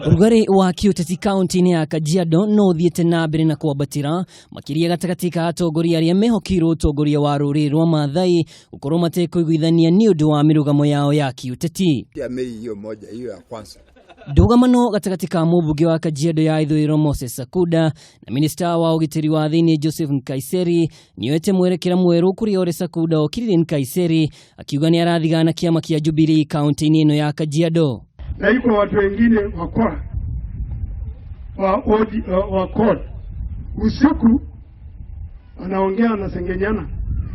Ũrugarĩ wa kĩũteti kaunti-inĩ ya Kajiado no ũthiĩte na mbere na kwambatĩra makĩria gatagatĩ ka atongoria arĩa mehokeirwo ũtongoria wa rũrĩrĩ rwa Maathai gũkorwo matekũiguithania nĩ ũndũ wa mĩrũgamo yao ya kĩũteti. Ya Mei hiyo moja hiyo ya kwanza. Ndũgamano gatagatĩ ka mũmbunge wa Kajiado ya ithũĩro Moses Sakuda na minista wa ũgitĩri wa thĩinĩ Joseph Nkaiseri nĩoete mwerekera mwerũ kũrĩa Ole Sakuda okirire Nkaiseri akiuga nĩ arathigana kĩama kĩa Jubilee kaunti-inĩ ĩno ya Kajiado. Na iko watu wengine wakora wa, odi, wa CORD usiku wanaongea wanasengenyana,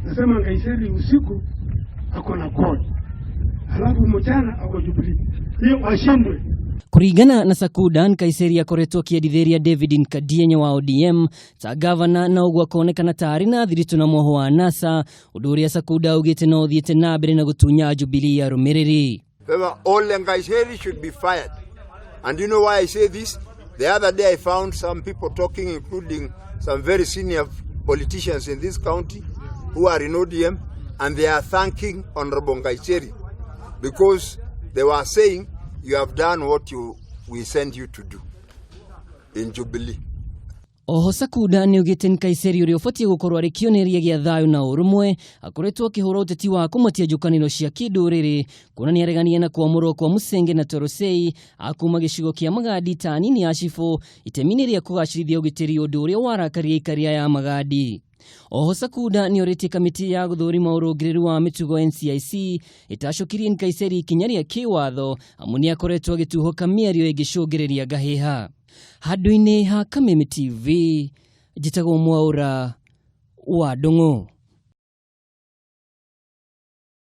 nasema Nkaiseri usiku ako na CORD alafu mchana ako Jubilee, hiyo washindwe. Kũringana na Sakuda, Nkaiseri akoretwo akĩendithĩria David Nkadienye wa ODM ta gavana na ũguo akonekana ta arĩ na thiritũ na mwoho wa NASA, ũndũ ũrĩa Sakuda augĩte no ũthiĩte na mbere na gũtunya Jubilee arũmĩrĩri. Sasa Ole Nkaiseri should be fired. And you know why I say this? The other day I found some people talking, including some very senior politicians in this county who are in ODM, and they are thanking Honorable Nkaiseri because they were saying, you have done what we sent you to do in Jubilee. Oho Sakuda nĩaugĩte Nkaiseri ũrĩa ũbatiĩ gũkorwo arĩ kĩonereria gĩa thayũ na ũrũmwe akoretwo akĩhũra ũteti wa kũmatia njũkanĩro cia kĩndũrĩrĩ kuona nĩaregania na kwamũrwo kwa Musenge na Torosei akuma gĩcigo kĩa Magadi ta nini ya cibũ itemi-inĩ rĩa kũgacĩrithia ũgitĩri ũndũ ũrĩa warakaria ikaria ya Magadi. Oho Sakuda nĩorĩtie kamĩtĩ ya gũthũrima ũrũngĩrĩru wa mĩtugo NCIC ĩtacũkirie Nkaiseri ikinya rĩa kĩwatho amu nĩakoretwo agĩtuhũka mĩario ĩngĩcũngĩrĩria ngahĩha. Handũ-inĩ ha Kameme TV njĩtagwo Mwaũra wa Ndung'u.